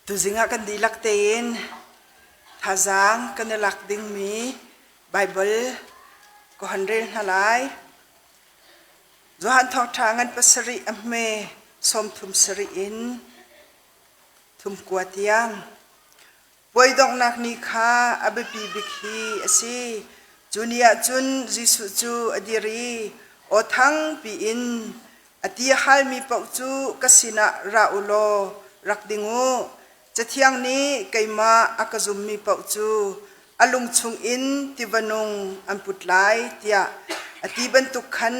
Tuzing ah kan dihlak tein thazaang kan i lak dingmi Baibal ka hon rel hna lai. Johan Thawngṭha ngan pasarih a hme 37 in thumkua tiang. Puai donghnak ni kha a biapi bik hi a si. Cu ni ah cun Jesuh cu a dir i aw thangpi in a ti a halmi paoh cu ka sinah ra u law rak ding u. Cathiang nih keimah a ka zummi paoh cu a lung chungin tiva nung an put lai tiah a ti bantuk khan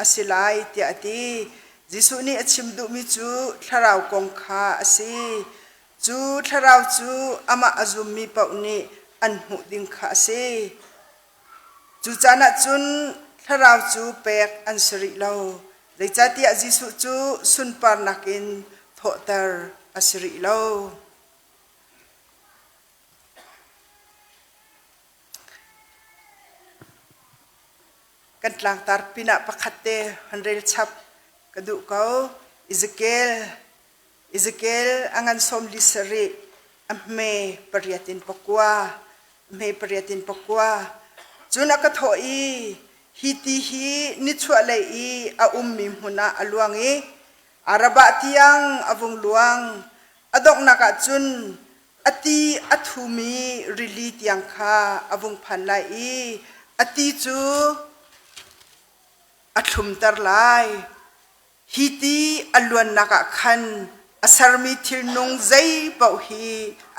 a si lai tiah a ti. Jesuh nih a chim duhmi cu thlarau kong kha a si. Cu thlarau cu amah a zummi paoh nih an hmuh ding kha a si. Cu caan ah cun thlarau cu pek an si rih lo, zeicahtiah Jesuh cu sunparnak in thawhter a si rih lo. Kan tlangtar pinah pakhat te han rel chap ka duh ko. Ezekiel Ezekiel a ngan 47, a hme pariat in pakua, hme pariat in pakua. Cun a ka thawh i, hi ti hi nichuahlei i a ummi hmun ah a luang i Arabah tiang a vung luang. A donghnak ah cun a ti a thumi rili tiang kha a vung phan lai i a ti cu a thlumter lai. Hi ti a luannak ah khan a sermi thilnung zei paoh hi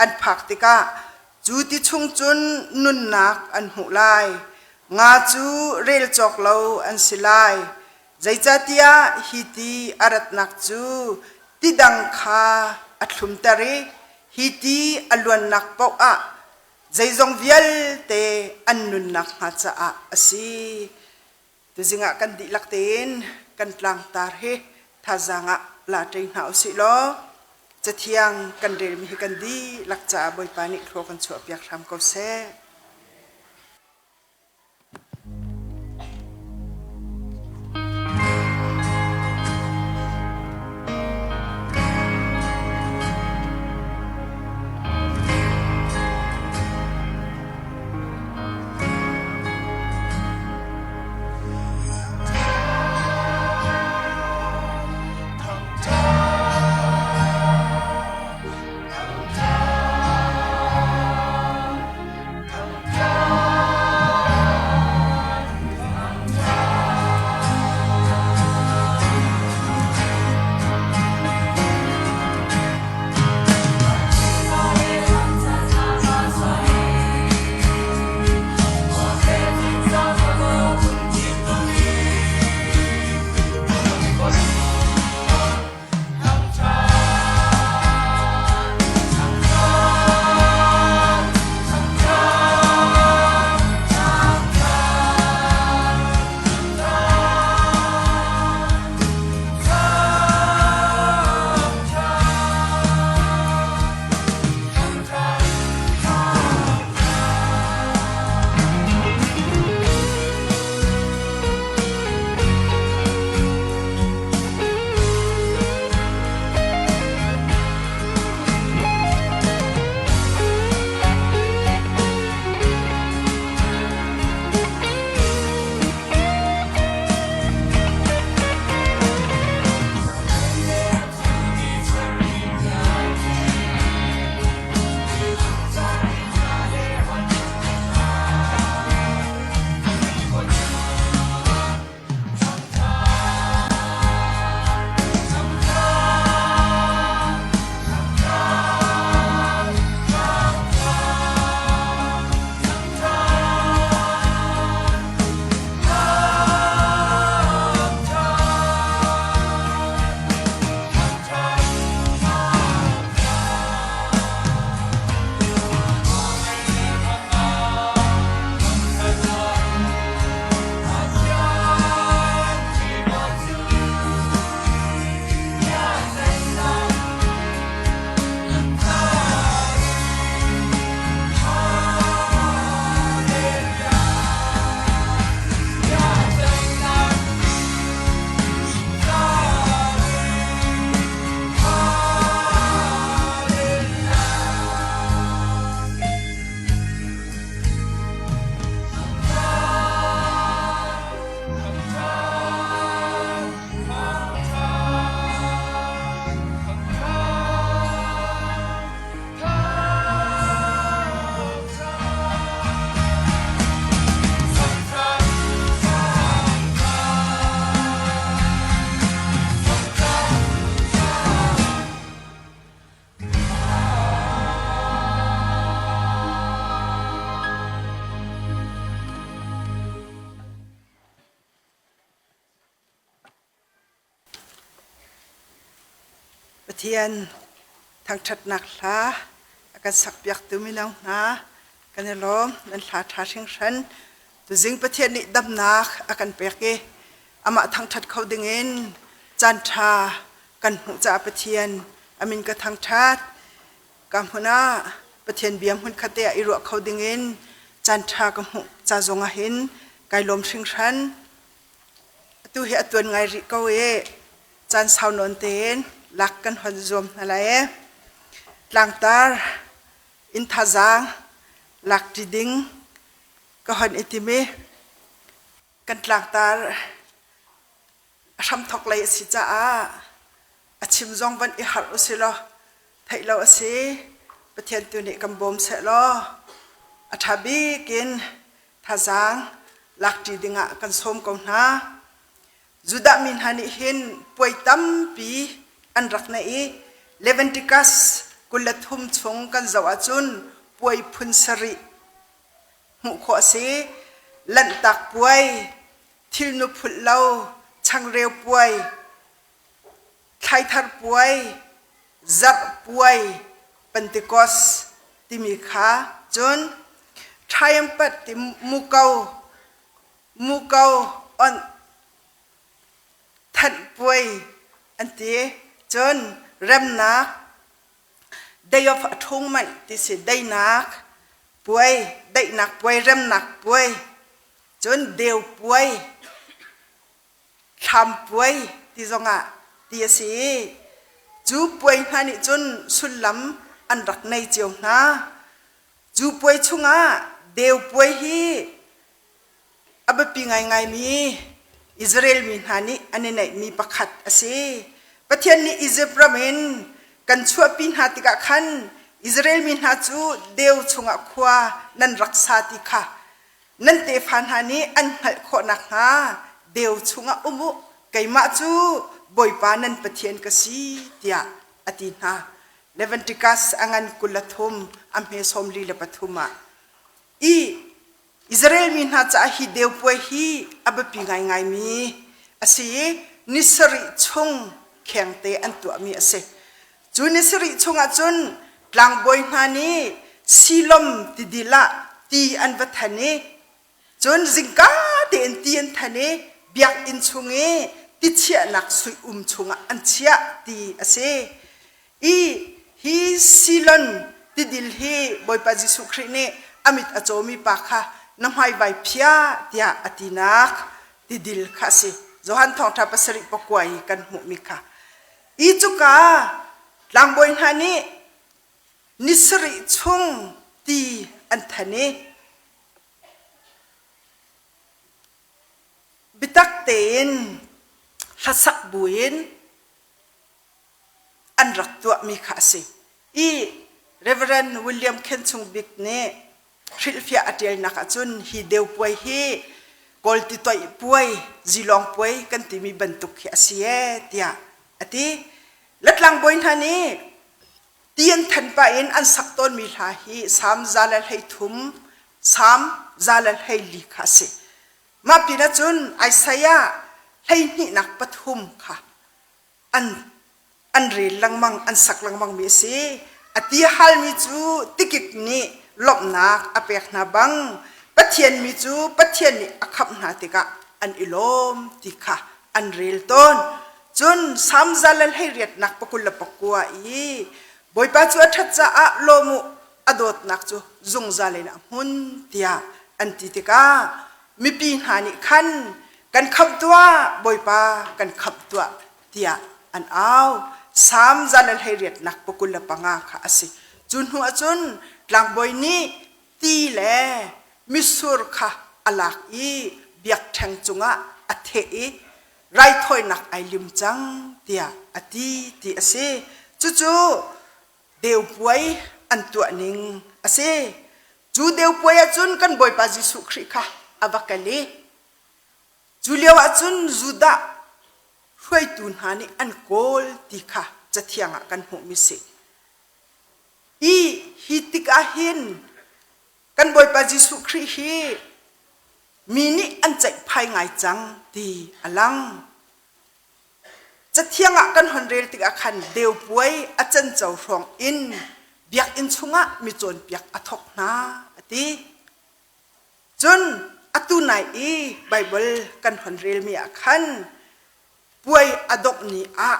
an phak tikah cu ti chung cun nunnak an hmuh lai. Nga cu rel cawk lo an si lai. Zeicahtiah hi ti a ratnak cu ti dang kha a thlumter i hi ti a luannak paoh ah zeizong vialte an nunnak hnga caah a si. Tuzing ah kan dihlak tein kan tlangtar hi thazaang ah la ṭei hna usih law cathiang kan relmi hi kan dihlak caah Bawipa nih thlua kan chuahpiak hram ko seh. Pathian thangṭhatnak hla a kan sakpiaktu mino hna kan i lawm. Nan hla ṭha hringhran. Tuzing Pathian nih damnak a kan pek i amah thangṭhat kho dingin caan ṭha kan hmuh caah Pathian a min ka thangṭhat. Ka hmun ah Pathian bia hmunkhat te ah i ruah kho dingin caan ṭha ka hmuh ca zong ah hin kai lawm hringhran. Atu hi a tuan ngai rih ko i caan sau nawn tein lak kan hon zuam hna lai e. Tlangtar in thazaang lak ṭi ding ka hon i tim i kan tlangtar a hramthok lei a si caah a chim zong van i harh usih law theih lo a si. Pathian tu nih kan bawm seh law a ṭha bik in thazaang lakṭi dingah kan sawm ko hna. Judah mi hna nih hin puai tampi an rak neih i Leviticus 23 chung kan zoh ahcun puai phun sarih hmuh khawh a si. Lanhtak puai, thilnu phulh lo, changreu puai, thlaithar puai, zarh puai, Pentecost timi kha cun Triumphant ti muko muko on thanh puai an ti. Cun remnak Day of Atonement ti si daihnak puai, daihnak puai, remnak puai, cun deu puai, thlam puai ti zongah ti a si i cu puai hna nih cun sullam an rak nei cio hna. Cu puai chungah deu puai hi a biapi ngaingaimi Israel mi hna nih an i neihmi pakhat a si. Pathian nih Izipt ram in kan chuahpi hna tikah khan Israel mi hna cu deu chungah khua nan rak sa ti kha nan tefa hna nih an hngalh khawh nakhnga deu chungah um u, keimah cu Bawipa nan Pathian ka si, tiah a ti hna. Leviticus a ngan 23 a hme 43 ah i Israel mi hna caah hi deu puai hi a biapi ngaingaimi a si i ni sarih chung khengte an tuahmi a si. Cu ni sarih chungah cun tlangbawi hna nih Silom tidil ah ti an va than i cun zingka tein ti an than i biakinn chung i ti chiahnak sui um chungah an chiah ti a si. I hi Silon tidil hi Bawipa Jesuh Khrih nih a mit a cawmi pa kha na hmai vai phiah tiah a tinak tidil kha a si. Johan Thawngṭha pasarih pakua i kan hmuhmi kha. I cuka tlangbawi hna nih ni sarih chung ti an than i biatak tein hlasak buin an rak tuahmi kha a si. I Reverend William Khen Chung Bik nih hrilhfiah a ṭialnak ahcun hi deu puai hi Kawl titoih puai, zilawng puai kan timi bantuk hi a si ee tiah a ti. Latlang bawi hna nih ti an than pah in an sak tawnmi hla hi Salm 133, Salm 124 kha a si. Mah pinah cun Isaiah hleihnihnak pathum kha an an rel lengmang an sak lengmang mi a si a ti halmi cu tikik nih lawmhnak a pek hna bang Pathian mi cu Pathian nih a khamh hna tikah an i lawm ti kha an rel tawn cun Salm za le hleiriatnak pakul le pakua i Bawipa cu a ṭhat caah lawm u a dawtnak cu zungzal in a hmun tiah an ti tikah mipi hna nih khan kan khamh tuah Bawipa kan khamh tuah tiah an au. Salm za le hleiriatnak pakul le panga kha a si. Cu hnu ahcun tlangbawi nih ti le mitsur kha a lak i biakṭheng cungah a theh i raithawinak ai lim cang tiah a ti ti a si. Cucu deu puai an tuah ning a si. Cu deu puai ahcun kan Bawipa Jesuh Khrih kha a va kal i cu lio ahcun Judah hruaitu hna nih an kawl ti kha Cathiang ah kan hmuhmi si. I hi tikah hin kan Bawipa Jesuh Khrih hi mi nih an ceihphai ngai cang ti a lang. Cathiang ah kan hon rel tikah khan deu puai a canco hrawng in biakinn chungah mi cawnpiak a thawk hna a ti. Cun atu nai i Baibal kan hon relmi ah khan puai a dongh ni ah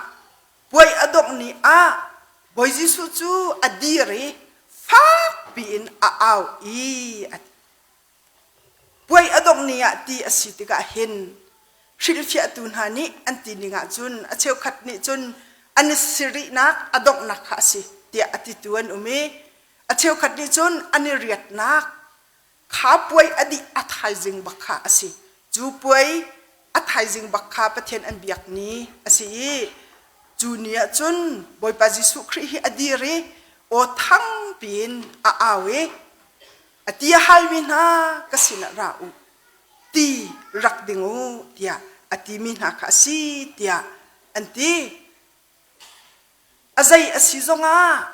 puai a dongh ni ah Bawi Jesuh cu a dir i fak piin a au i a ti. Puai a dongh ni ah ti a si tikah hin hrilhfiahtu hna nih an ti ning ahcun a cheukhat nih cun an i sirihnak a donghnak kha a si tiah a titu an um i a cheukhat nih cun an i riatnak kha puai a dih a thaizing bak kha a si. Cu puai a thaizing bak kha Pathian an biak ni a si i cu ni ah cun Bawipa Jesuh Khrih hi a dir i aw thang piin a au i A ti a halmi hna ka sinah ra u, ti rak ding u tiah a timi hna kha a si tiah an ti. A zei a si zongah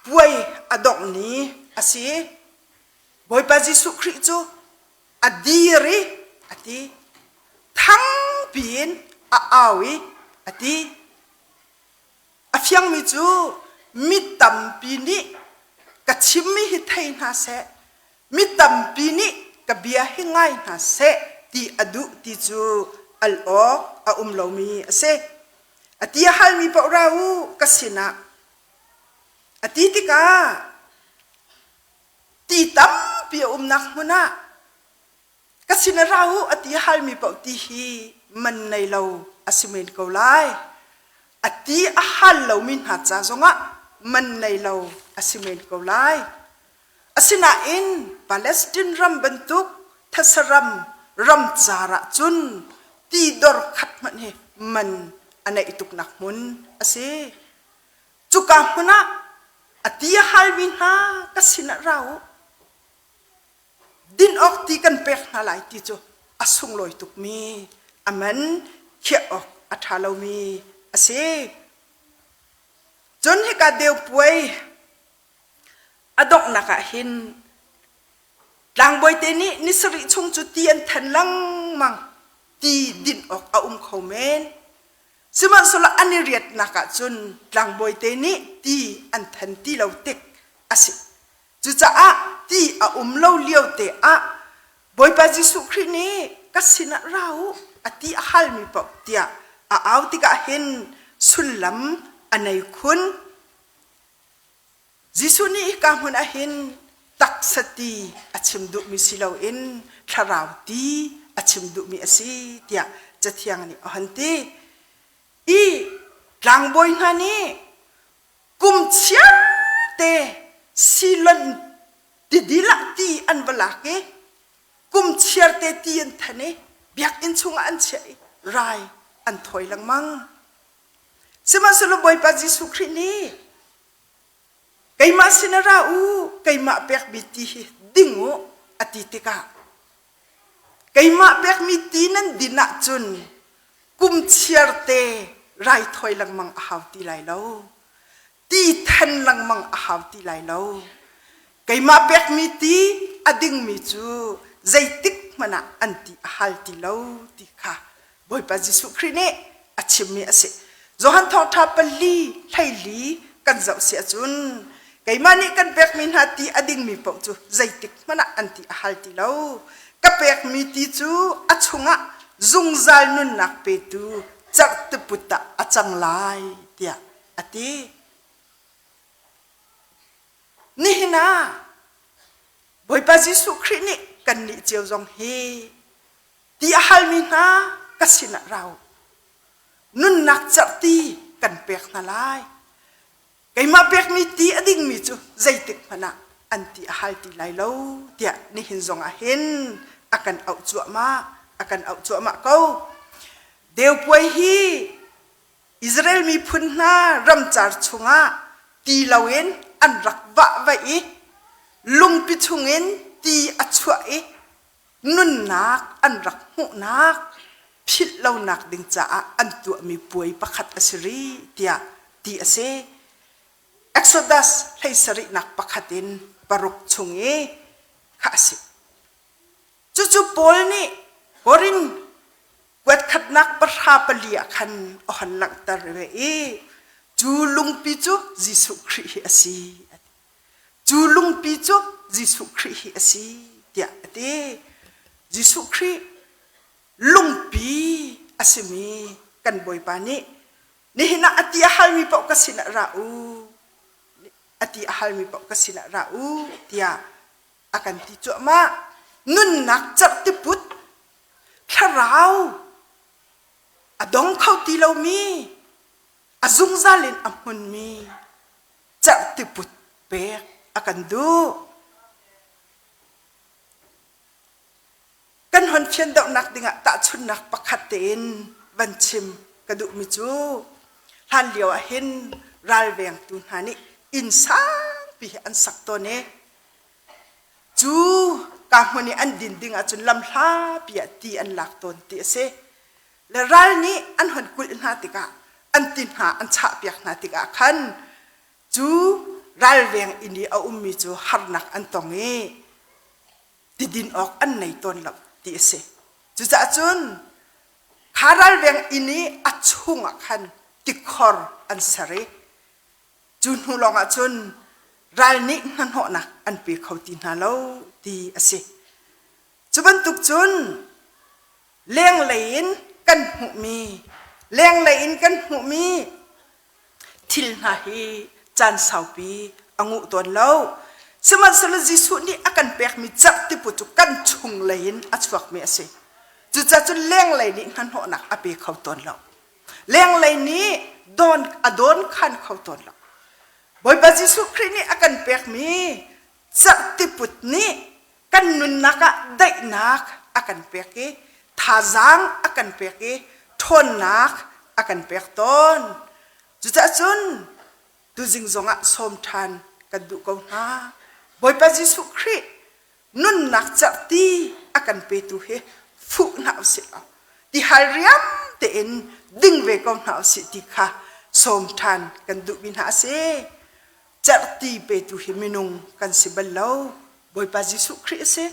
puai a dongh ni a si. Bawipa Jesuh Khrih cu a dir i a ti. Thangpi in a au i a ti. A fiangmi cu mi tampi nih ka chimmi hi thei hna seh, mi tampi nih ka bia hi ngai hna seh ti a duh ti cu al awk a um lomi a si. A ti a halmi paoh ra u ka sinah a ti tikah ti tampi a umnak hmun ah Ka sin ah ra u a ti halmi paoh ti hi man nei lo a si men ko lai. A ti a hal lomi hna ca zongah man nei lo a si men ko lai. Asinain Palestine ram bantuk thasaram ramcar ah cun ti dor khat hmanh hi man a neih tuknak hmun a si. Cuka hmun ah a ti a halmi hna ka sinah ra u. Din awk ti kan pek hna lai ti cu a sunglawi tukmi a man khiah awk a ṭha lomi a si. Cun hika deu puai a donghnak ah hin tlangbawi te nih ni sarih chung cu ti an then lengmang ti din awk a um kho men. Sihmanhsehlaw an i riatnak ah cun tlangbawi te nih ti an then ti lo tik a si. Cucaah ti a um lo lio te ah Bawipa Jesuh Khrih nih ka sinah ra u a ti a halmi paoh tiah a au tikah hin sullam a nei khun. Jesuh nih hika hmun ah hin taksa ti a chim duhmi si loin thlarau ti a chim duhmi a si tiah Cathiang nih a hon ti. I tlangbawi hna nih Kum chiarte silonh tidil ah ti an va lak i kum chiarte ti an than i biakinn chungah an chiah i rai an thawi lengmang. Sihmanhsehlaw Bawipa Jesuh Khrih nih keimah sin ah ra u, keimah pekmi ti hi ding u a ti tikah keimah pekmi ti nan din ahcun kum chiarte raithawi lengmang a hau ti lai lo. Ti then lengmang a hau ti lai lo. Keimah pekmi ti a dingmi cu zeitik hmanh ah an ti a hal ti lo ti kha Bawipa Jesuh Khrih nih a chimmi a si. Johan Thawngṭha pali hleili kan zoh si ahcun keimah nih kan pekmi hna ti a dingmi paoh cu zeitik hmanh ah an ti a hal ti lo. Ka pekmi ti cu a chungah zungzal nunnak petu cerhtiput ah a cang lai tiah a ti. Nihin ah Bawipa Jesuh Khrih nih kannih cio zong hi ti a halmi hna ka sinah ra u. Nunnak cerhti kan pek hna lai. Keimah pekmi ti a dingmi cu zeitik hmanh ah an ti a hal ti lai lo tiah nihin zong ah hin a kan auh cuahmah, a kan auh cuahmah ko. Deu puai hi Israel miphun hna ramcar chungah ti loin an rak vahvaih i lungpi chungin ti a chuah i nunnak an rak hmuhnak philh lonak ding caah an tuahmi puai pakhat a si rih tiah ti a si. Exodus hleisarihnak pakhat in paruk chung i kha a si. Cucu Paul nih Korin Kuatkhatnak pahra pali ah khan a hon langhter ve i cu lungpi cu Jesuh Khrih hi a si a ti. Cu lungpi cu Jesuh Khrih hi a si tiah a ti. Jesuh Khrih lungpi a simi kan Bawipa nih nihin ah a ti a halmi paoh ka sinah ra u a ti a halmi paoh ka sinah ra u tiah a kan ti cuahmah. Nunnak cerhtiput thlarau a dong kho ti lomi a zungzal in a hmunmi cerhtiput pek a kan duh. Kan hon fian deuhnak dingah tahchunhnak pakhat tein van chim ka duhmi cu hlan lio ah hin ralvengtu hna nih inn sangpi hi an sak tawn i cu ka hmun i an din ding ahcun lam hlapi ah ti an lak tawn ti a si. Le ral nih an hon kulh hna tikah an ti hna an chahpiak hna tikah khan cu ralveng inn i a ummi cu harnak an tong i tidin awk an nei tawn lo ti a si. Cucaah cun kha ralveng inn i a chungah khan tikhor an ser i cu hnu lawngah cun ral nih hnahnawhnak an pe kho ti hna lo ti a si. Cu bantuk cun lenglei in kan hmuhmi lenglei in kan hmuhmi thil hna hi caan saupi a nguh tawn lo. Sihmanhsehlaw Jesuh nih a kan pekmi cerhtipu cu kan chunglei in a chuakmi a si. Cucaah cun lenglei nih hnahnawhnak a pe kho tawn lo. Lenglei nih dawn a dawn khan kho tawn lo. Bawipa Jesuh Khrih nih a kan pekmi cerhtiput nih kan nunnak ah daihnak a kan pek i thazaang a kan pek i ṭhawnnak a kan pek tawn. Cucaah cun tuzing zongah sawm ṭhan kan duh ko hna. Bawipa Jesuh Khrih nunnak cerhti a kan petu hi fuh hna usih law tihal riam tein ding ve ko hna usih ti kha sawm ṭhan kan duhmi hna a si. Cerhti petu hi minung kan si bal lo. Bawipa Jesuh Khrih a si.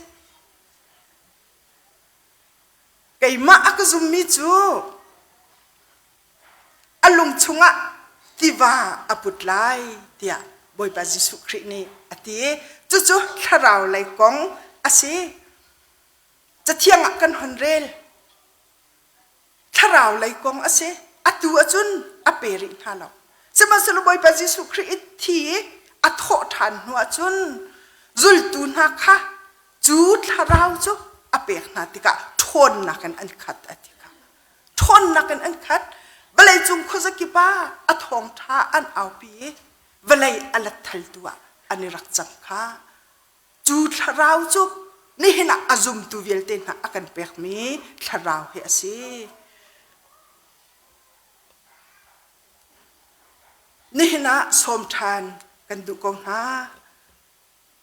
Keimah a ka zummi cu a lung chungah tiva a put lai tiah Bawipa Jesuh Khrih nih a ti. Cucu thlarau lei kong a si. Cathiang ah kan hon rel. Thlarau lei kong a si. Atu ahcun a pe rih hna lo. Sihmanhsehlaw Bawipa Jesuh Khrih i thi i a thawh ṭhan hnu ahcun zultu hna kha cu thlarau cu a pek hna tikah ṭhawnnak in an khat a ti kha. Ṭhawnnak in an khat. Vawleicung khuazakip ah a thawngṭha an aupi i vawlei a letthaltu ah an i rak cang kha. Cu thlarau cu nihin ah a zumtu vialte hna a kan pekmi thlarau hi a si. Nihin ah sawm ṭhan kan duh ko hna.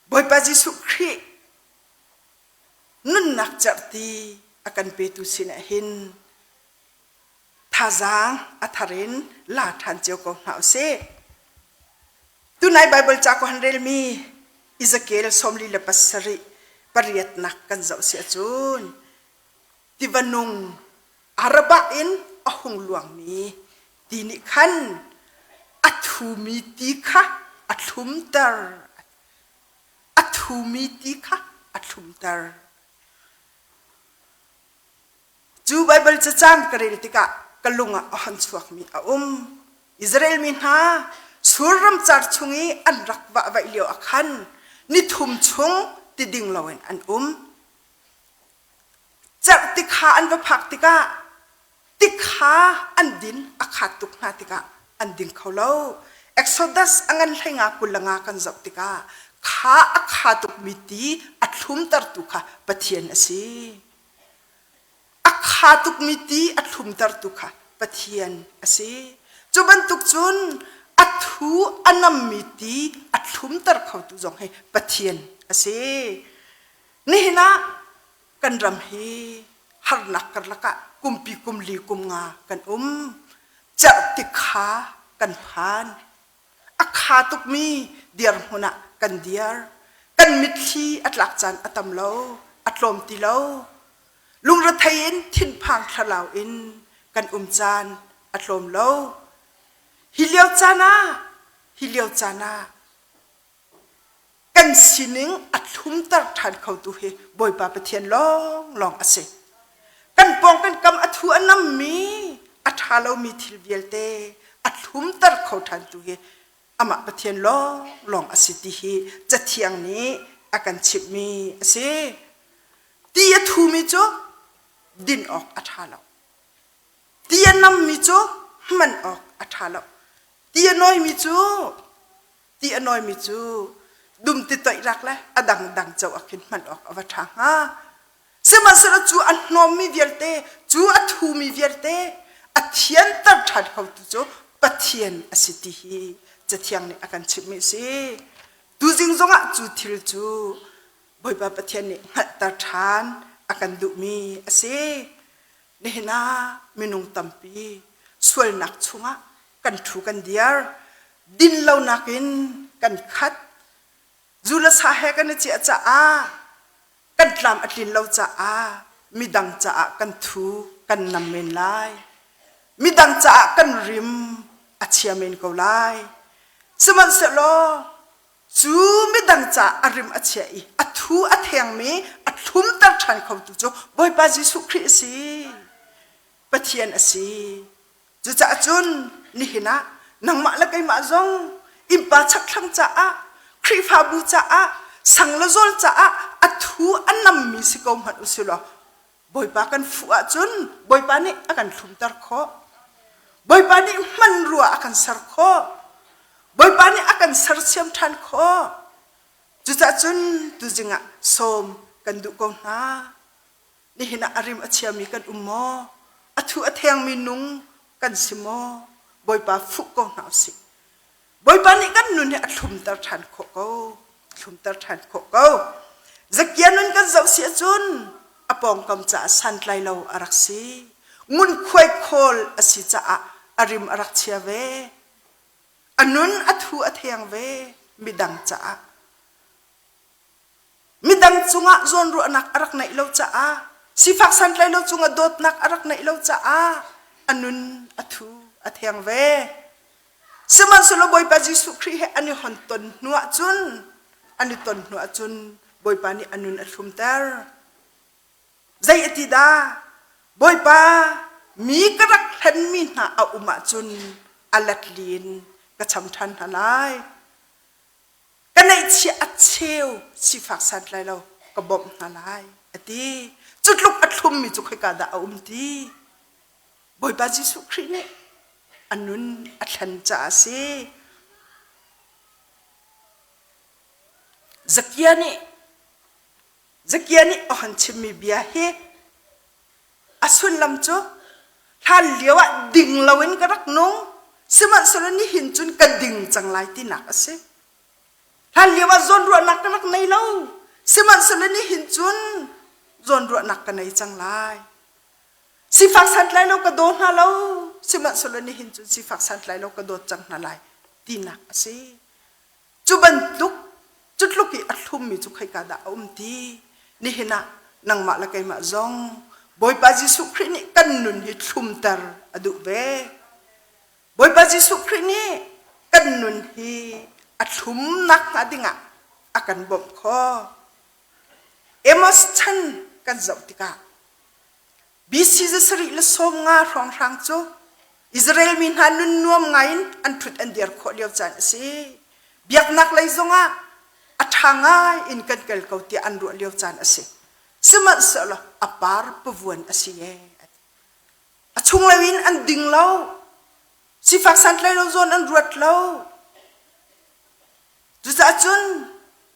Bawipa Jesuh Khrih nunnak cerhti a kan petu sinah hin thazaang a thar in la ṭhan cio ko hna usih. Tunai Baibal ca ko han relmi Ezekiel 47 pariatnak kan zoh si ahcun tiva nung Arabah in a hung luangmi ti nih khan a thumi ti kha a thlumter. A thumi ti kha a thlumter. Cu Baibal cacang ka rel tikah ka lung ah a hon chuakmi a um. Israel mi hna Sur ramcar chung i an rak vahvaih lio ah khan nithum chung ti ding loin an um. Cerh tikha an va phak tikah tikha an din a khat tuk hna tikah an ding kho lo. Exodus a ngan hleinga 25 kan zoh tikah kha a kha tukmi ti a thlumtertu kha Pathian a si. A kha tukmi ti a thlumtertu kha Pathian a si. Cu bantuk cun a thu a nammi ti a thlumter khotu zong hi Pathian a si. Nihin ah kan ram hi harnak karlak ah kumpi kum li kum nga kan um. Cerh tikha kan phan. A kha tukmi dirhmun ah kan dir. Kan mitthli a tlak caan a tam lo, a tlawm ti lo. Lungrethei in thinphang thlalau in kan um caan a tlawm lo. Hi lio caan ah, hi lio caan ah kan sining a thlumter ṭhan khotu hi Bawipa Pathian lawnglawng a si. Kan pawng kan kam a thu a nammi, a ṭha lomi thil vialte a thlumter kho ṭhantu hi amah Pathian lawnglawng a si ti hi Cathiang nih a kan chimhmi a si. Ti a thumi cu din awk a ṭha lo. Ti a nammi cu hman awk a ṭha lo. Ti a nawimi cu ti a nawimi cu dum ti toih rak le a dangdang co ah khin hman awk a va ṭha hnga. Sihmanhsehlaw cu a hnawmmi vialte, cu a thumi vialte a thianter ṭhan khotu cu Pathian a si ti hi Cathiang nih a kan chimhmi a si. Tuzing zongah cu thil cu Bawipa Pathian nih hngalhter ṭhan a kan duhmi a si. Nihin ah minung tampi sualnak chungah kan ṭhu kan diar, dinlonak in kan khat, zu le sa he kan i ciah caah kan tlam a tlin lo caah midang caah kan thu kan nam men lai. Midang caah kan rim a chia men ko lai. Sihmanhsehlaw cu midang caah a rim a chia i a thu a thengmi a thlumter ṭhan khotu cu Bawipa Jesuh Khrih a si. Pathian a si. Cucaah cun nihin ah nangmah le keimah zong innpa chakthlang caah Khrihfabu caah sang le zawl caah a thu a nammi si ko hmanh usih law Bawipa kan fuh ahcun Bawipa nih a kan thlumter khawh. Bawipa nih hmanrua a kan ser khawh. Bawipa nih a kan sersiam ṭhan khawh. Cucaah cun tuzing ah sawm kan duh ko hna. Nihin ah a rim a chiami kan um maw? A thu a thengmi nung kan si maw? Bawipa fuh ko hna usih. Bawipa nih kan nun hi a thlumter ṭhan khawh ko. Thlumter ṭhan khawh ko. Zakia nun kan zoh si ahcun a pawngkam caah santlai lo a rak si. Ngunkhuai khawl a si caah a rim a rak chia ve. A nun a thu a theng ve midang caah. Midang cungah zawnruahnak a rak neih lo caah, sifak santlai lo cungah dawtnak a rak neih lo caah a nun a thu a theng ve. Sihmanhsehlaw Bawipa Jesuh Khrih he an i hon ton hnu ahcun, an i ton hnu ahcun Bawipa nih a nun a thlumter. Zei a ti dah? Bawipa, mi ka rak hlenmi hna a um ahcun a let lin ka cham ṭhan hna lai. Ka neihchiah a cheu sifak santlai lo ka bawmh hna lai a ti. Cu tluk a thlummi cu khoika dah a um ti? Bawipa Jesuh Khrih nih a nun a thlen caah a si. Zakia nih Zakia nih a hon chimmi bia hi A sullam cu hlan lio ah ding loin ka rak nung, sihmanhsehlaw nihin cun ka ding cang lai tinak a si. Hlan lio ah zawnruahnak ka rak nei lo, sihmanhsehlaw nihin cun zawnruahnak ka nei cang lai. Sifak santlai lo ka daw hna lo, sihmanhsehlaw nihin cun sifak santlai lo ka dawt cang hna lai tinak a si. Cu bantuk, cu tluk i a thlummi cu khoika dah a um ti? Nihin ah nangmah le keimah zong Bawipa Jesuh Khrih nih kan nun hi thlumter a duh ve. Bawipa Jesuh Khrih nih kan nun hi a thlumnak hnga dingah a kan bawmh khawh. Amos chan kan zoh tikah BC 750 hrawnghrang cu Israel mi hna nun nuam ngaiin an ṭhut an dir khawh lio caan a si. Biaknak lei zongah a ṭha ngai in kan kal ko tiah an ruah lio caan a si. Sihmanhsehlaw a par pavuan a si ee. A chunglei in an ding lo. Sifak santlai lo zawn an ruat lo. Cucaah cun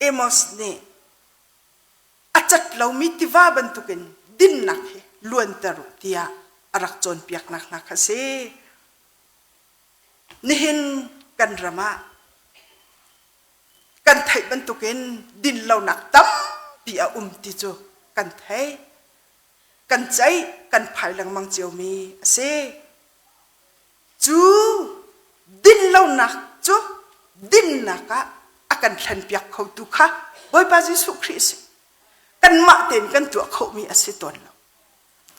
Amos nih a cat lomi tiva bantukin dinnak hi luanter u tiah a rak cawnpiaknak hna kha a si. Nihin kan ram ah kan theih bantukin dinlonak tampi a um ti cu kan theih. Kan ceih, kan phai lengmang ciomi a si. Cu dinlonak cu dinnak ah a kan thlenpiak khotu kha Bawipa Jesuh Khrih a si. Kanmah tein kan tuah khomi a si tawn lo.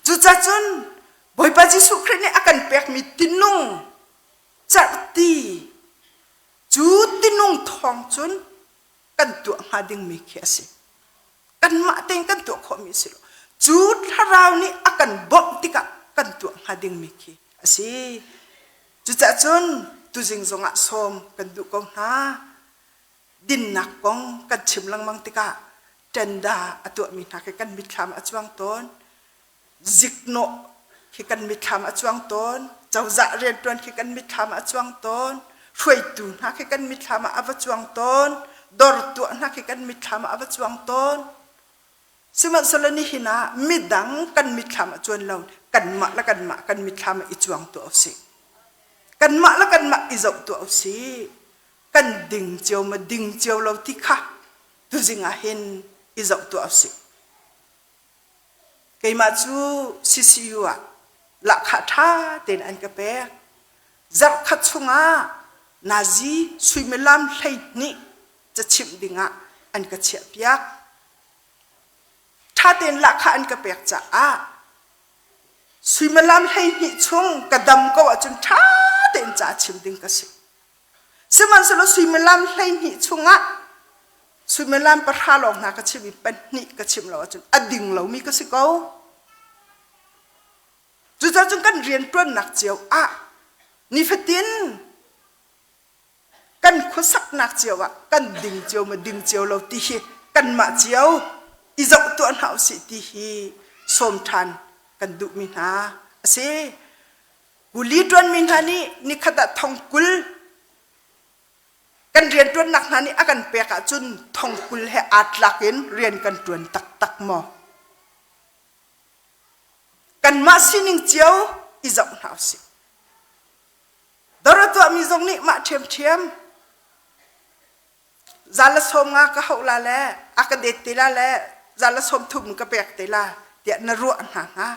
Cucacun Bawipa Jesuh Khrih nih a kan pekmi tinung cerhti cu tinung thawng cun kan tuah hnga dingmi khi a si. Kanmah tein kan tuah khawhmi a si lo. Cu thlarau nih a kan bawmh tikah kan tuah hnga dingmi khi a si. Cucaah cun tuzing zongah sawm kan duh ko hna. Dinnak kong kan chim lengmang tikah ṭenda a tuahmi hna khi kan mitthlam a cuang tawn. Ziknawh khi kan mitthlam a cuang tawn. Cozah rianṭuan khi kan mitthlam a cuang tawn. Hruaitu hna khi kan mitthlam ah a va cuang tawn. Dawr tuah hna khi kan mitthlam ah a va cuang tawn. Sihmanhsehlaw nihin ah midang kan mitthlam ah cuan lo kanmah le kanmah kan mitthlam ah i cuang tuah usih. Kanmah le kanmah i zoh tuah usih. Kan ding cio ma ding cio lo ti kha tuzing ah hin i zoh tuah usih. Keimah cu CCU ah lahkhah ṭha tein an ka pek. Zarhkhat chungah nazi suimilam 12 cachimh dingah an ka chiahpiak. Ṭha tein lahkhah an ka pek caah suimilam 12 chung ka dam ko ahcun ṭha tein ca chim ding ka si. Sihmanhsehlaw suimilam 12 chungah suimilam pahra lawng hna ka chim i pahnih ka chim lo ahcun a ding lomi ka si ko. Cucaah cun kan rianṭuannak cio ah nifatin kan khuasaknak cio ah kan ding cio ma ding cio lo ti hi kanmah cio i zoh tuah hna usih ti hi sawm ṭhan kan duhmi hna a si. Kuli ṭuanmi hna nih nikhat ah thong 20 kan rianṭuannak hna nih a kan pek ahcun thong 20 he aa tlak in rian kan ṭuan taktak maw? Kanmah sining cio i zoh hna usih. Dawr a tuahmi zong nih mah ṭhiamṭhiam za le 50 ka hauh la le a ka det te la le za le 30 ka pek te la tiah na ruah hna hnga.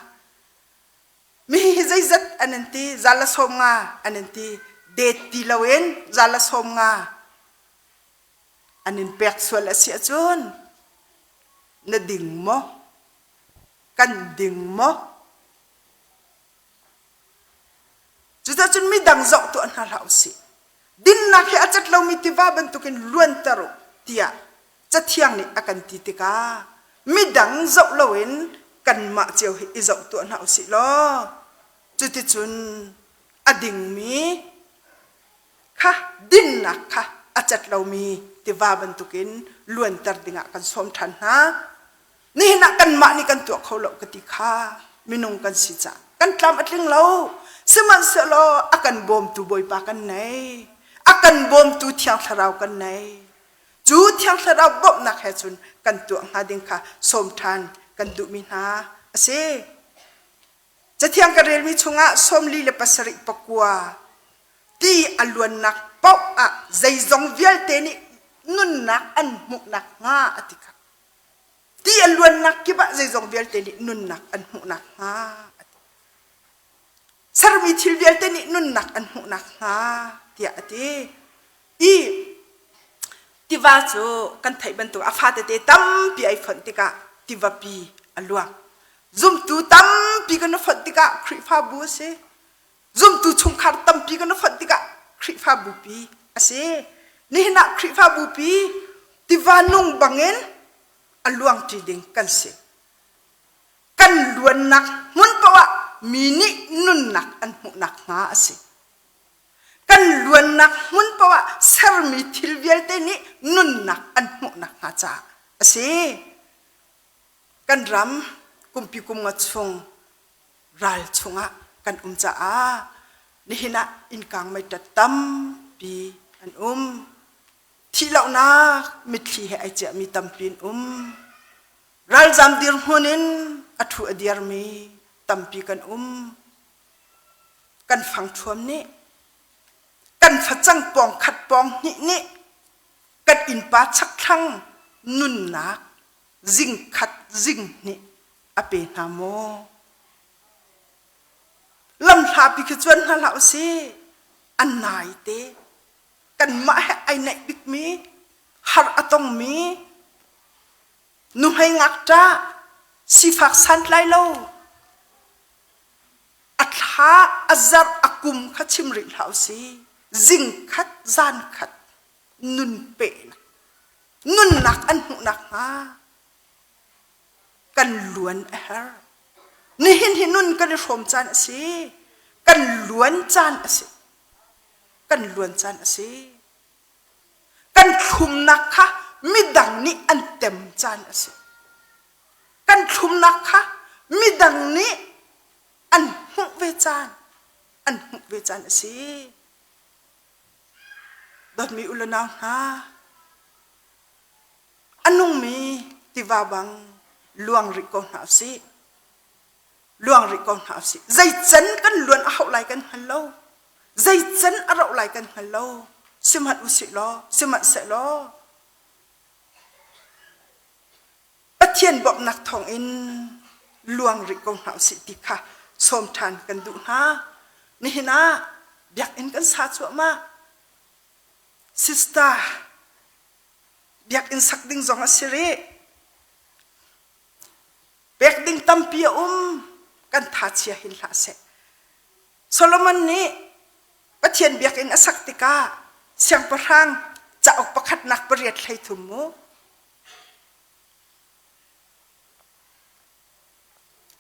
Mi hi zeizat an in ti za le 50 an in ti det ti loin za le 50 an in pek sual a si ahcun na ding maw? Kan ding maw? Cuticun midang zoh tuah hna hlah usih. Dinnak hi a cat lomi tiva bantukin luanter u tiah Cathiang nih a kan ti tikah midang zoh loin kanmah cio hi i zoh tuah hna usih law cuticun a dingmi kha dinnak kha a cat lomi tiva bantukin luanter dingah kan sawm ṭhan hna. Nihin ah kanmah nih kan tuah kho lo ka ti kha minung kan si caah kan tlam a tling lo. Sihmanhsehlaw a kan bawmtu Bawipa kan nei. A kan bawmtu Thiang Thlarau kan nei. Cu Thiang Thlarau bawmhnak he cun kan tuah hnga ding kha sawm ṭhan kan duhmi hna a si. Cathiang ka relmi chungah 47 pakua ti a luannak paoh ah zeizong vialte nih nunnak an hmuhnak hnga a ti kha. Ti a luannak kip ah zeizong vialte nih nunnak an hmuhnak hnga a ti. Sermi thil vialte nih nunnak an hmuhnak hnga tiah a ti. I tiva cu kan theih bantuk a fatete tampi ai fonh tikah tivapi a luang. Zumtu tampi kan i fonh tikah Khrihfabu a si. Zumtu chungkhar tampi kan i fonh tikah Khrihfabupi a si. Nihin ah Khrihfabupi tiva nung bangin a luangṭi ding kan si. Kan luannak hmun paoh ah mi nih nunnak an hmuhnak hnga a si. Kan luannak hmun paoh ah sermi thil vialte nih nunnak an hmuhnak hnga caah a si. Kan ram kumpi kum nga chung ral chungah kan um caah nihin ah innkang meiṭat tampi an um. Thihlohnak mitthli he ai ciahmi tampi an um. Ralzam dirhmun in a ṭhu a dirmi tampi kan um. Kan fangṭhuam nih kan facang pawng khat pawng hnih nih kan innpa chakthlang nunnak zingkhat zinghnih a pe hna maw? Lamhlapi khi cuan hna hlah usih. An nai te. Kanmah he ai naih bikmi, har a tongmi, nuhmei ngakṭah, sifak santlai lo. A thla, a zarh, a kum kha chim rih hlah usih. Zing khat, zan khat nun pehnak, nunnak an hmuh nakhnga kan luan a herh. Nihin hi nun kan i hrawm caan a si. Kan luan caan a si. Kan luan caan a si. Kan thlumnak kha midang nih an tem caan a si. Kan thlumnak kha midang nih an hmuh ve caan, an hmuh ve caan a si. Dawtmi u le nau hna, a nungmi tiva bang luang rih ko hna usih. Luang rih ko hna usih. Zei can kan luan a hauh lai kan hngal lo. Zei can a rauh lai kan hngal lo. Sihmanh usih law, sihmanhsehlaw Pathian bawmhnak thawngin luang rih ko hna usih ti kha sawm ṭhan kan duh hna. Nihin ah biakinn kan sa cuahmah. Sister, biakinn sak ding zong a si rih. Pek ding tampi a um, kan tha chia hin hlah seh. Solomon nih Pathian biakinn a sak tikah siangpahrang cauk pakhatnak pariat 33 mu.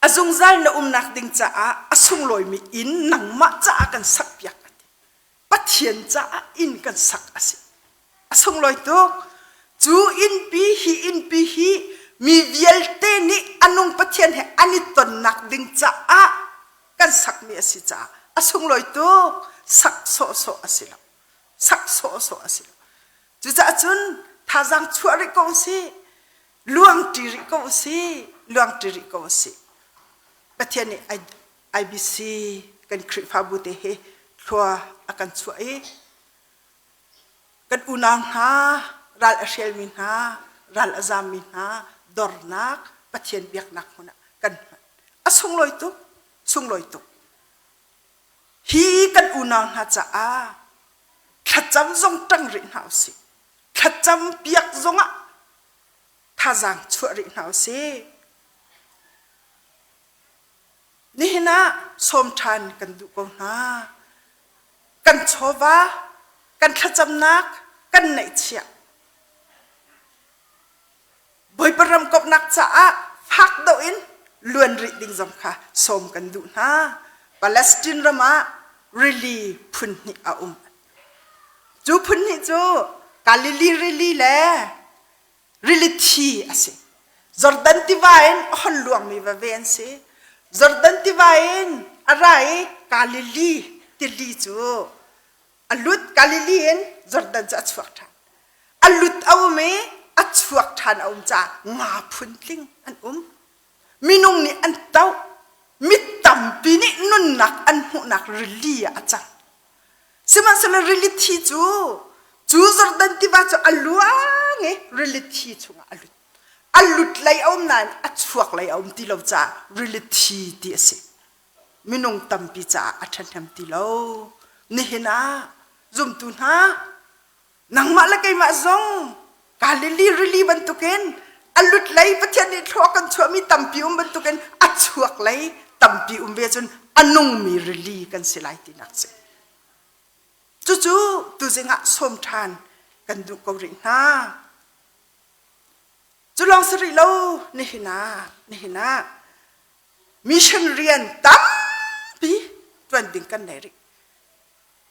A zungzal na umnak ding caah a sunglawimi inn nangmah caah kan sakpiak a ti. Pathian caah inn kan sak a si. A sunglawi tuk. Cu innpi hi innpi hi mi vialte nih a nung Pathian he an i tonnak ding caah kan sakmi a si caah a sunglawi tuk. Sak sawhsawh a si lo. Sak sawhsawh a si lo. Cucaah cun thazaang chuah rih ko usih. Luangṭi rih ko usih. Luangṭi rih ko usih. Pathian nih IBC kan Khrihfabu te hi thlua a kan chuah i kan unau hna ral a hrialmi hna ral a zammi hna dornak Pathian biaknak hmun ah kan hman a sunglawi tuk sunglawi tuk hi kan unau hna caah thlacam zong ṭang rih hna usih thlacam piak zongah thazaang chuah rih hna usih Nihin ah sawm ṭhan kan duh ko hna. Kan chawva, kan thlacamnak, kan neihchiah. Bawipa ram komhnak caah fak deuh in luan rih ding zong kha sawm kan duh hna. Palestine ram ah rili phun hnih a um. Cu phun hnih cu Galilee rili le Rili thi a si. Jordan tiva in a hon luangmi veve an si. Jordan tiva in a ra i Galilee tili cu a lut Galilee in Jordan cu a chuak ṭhan. A lut a um i a chuak ṭhan a um caah nga phuntling an um. Minung nih an toh. Mi tampi nih nunnak an hmuhnak rili ah a cang. Sihmanhsehlaw rili thi cu cu Jordan tiva cu a luang i rili thi chungah a lut. A lut lei a um nain a chuak lei a um ti lo caah rili thi ti a si. Minung tampi caah a ṭhahnem ti lo. Nihin ah zumtu hna nangmah le keimah zong Galilee rili bantukin a lut lei Pathian nih thlua kan chuahmi tampi um bantukin a chuak lei tampi um ve cun a nungmi rili kan si lai tinak si. Cucu tuzing ah sawm ṭhan kan duh ko rih hna. Cu lawng si rih lo nihin ah nihin ah mission rian tampi ṭuan ding kan nei rih.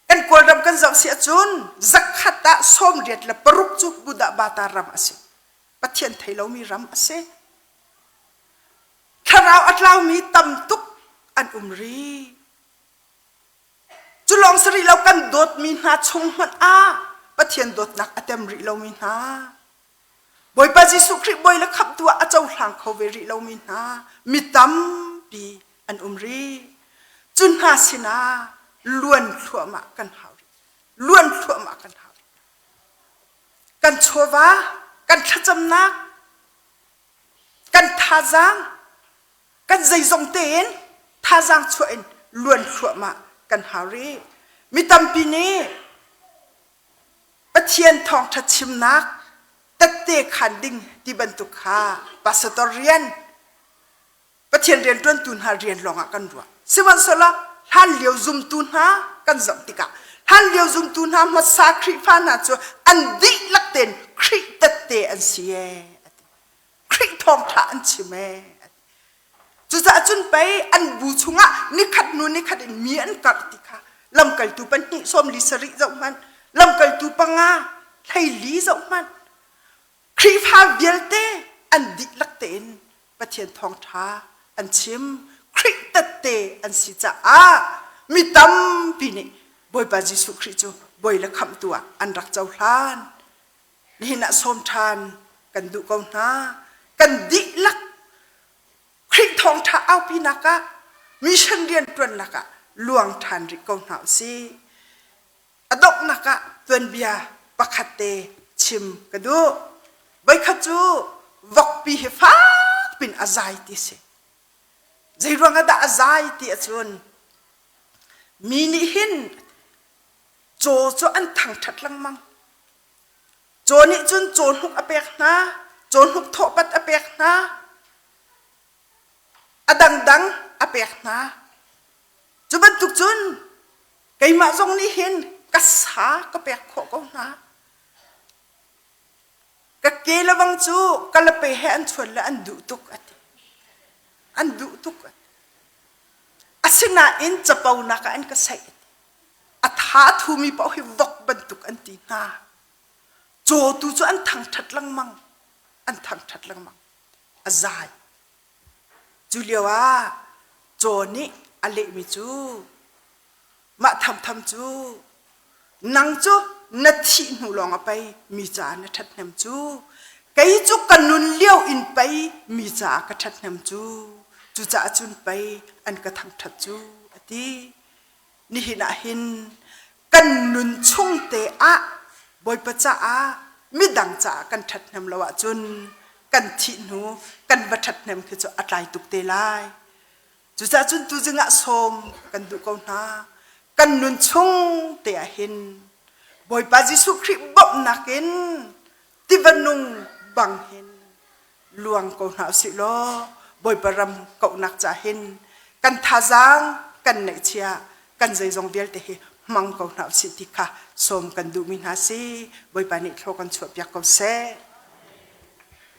Kan Kawlram kan zoh si ahcun zakhat ah 86 cu Buddha Bata ram a si. Pathian thei lomi ram a si. Thlarau a tlaumi tam tuk an um rih. Cu lawng si rih lo kan dawtmi hna chung hmanh ah Pathian dawtnak a tem rih lomi hna. Bawipa Jesuh Khrih bawi le khamhtu ah a cohlang kho ve rih lomi hna mi tampi an um rih. Cu hna sinah luan thluahmah kan hau rih. Luan thluahmah kan hau rih. Kan chawva, kan thlacamnak, kan thazaang, kan zeizong tein thazaang chuah in luan thluahmah kan hau rih. Mi tampi nih Pathian thawngṭha chimnak tette khaan ding ti bantuk kha pastor rian Pathian rianṭuantu hna rian lawngah kan ruah. Sihmanhsehlaw hlanlio zumtu hna kan zoh tikah hlanlio zumtu hna hmasa Khrihfa hna cu an dihlak tein Khrih tette an si ee a ti. Khrih thawngṭha an chim ee a ti. Cucaah cun pei an bu chungah nikhat hnu nikhat in mi an karh ti kha lamkaltu pahnih 47 zoh hmanh, lamkaltu panga 14 zoh hmanh, Khrihfa vialte an dihlak tein Pathian thawngṭha an chim. Khrih tette an si caah mi tampi nih Bawipa Jesuh Khrih cu Bawi le Khamhtu ah an rak cohlan. Nihin ah sawm ṭhan kan duh ko hna. Kan dihlak Khrih thawngṭha aupinak ah mission rianṭuannak ah luang ṭhan rih ko hna u sih. A donghnak ah tuanbia pakhat te chim ka duh. Voikhat cu vokpi hi fak pin a zai ti si. Zeiruang ah dah a zai ti ahcun mi nih hin caw cu an thangṭhat lengmang. Caw nih cun cawhnuk a pek hna, cawhnuk thawhpat a pek hna, a dangdang a pek hna. Cu bantuk cun keimah zong nih hin ka sa ka pek khawh ko hna. Ka ke le bang cu ka lape he an chuan le an duh tuk a ti. An duh tuk a ti. Asinain caponak ah an ka saih a ti. A tha a thumi paoh hi vok bantuk an ti hna. Caw tu cu an thangṭhat lengmang. An thangṭhat lengmang. A zai. Cu lio ah caw nih a lehmi cu mah thamtham cu nang cu na thih hnu lawng ah pei mi caah na ṭhathnem cu kei cu ka nun lio in pei mi caah ka ṭhathnem cu cucaah cun pei an ka thangṭhat cu a ti. Nihin ah hin kan nun chung te ah Bawipa caah midang caah kan ṭhathnem lo ahcun kan thih hnu kan va ṭhathnem khi cu a tlai tuk te lai. Cucaah cun tuzing ah sawm kan duh ko hna. Kan nun chung te ah hin Bawipa Jesuh Khrih bawmhnak in tiva nung bang hin luang ko hna usih law Bawipa ram kauhnak ca hin kan thazaang kan neihchia kan zeizong vialte hi hmang ko hna usih ti kha sawm kan duhmi hna si Bawipa nih thlaw kan chuahpiak ko seh.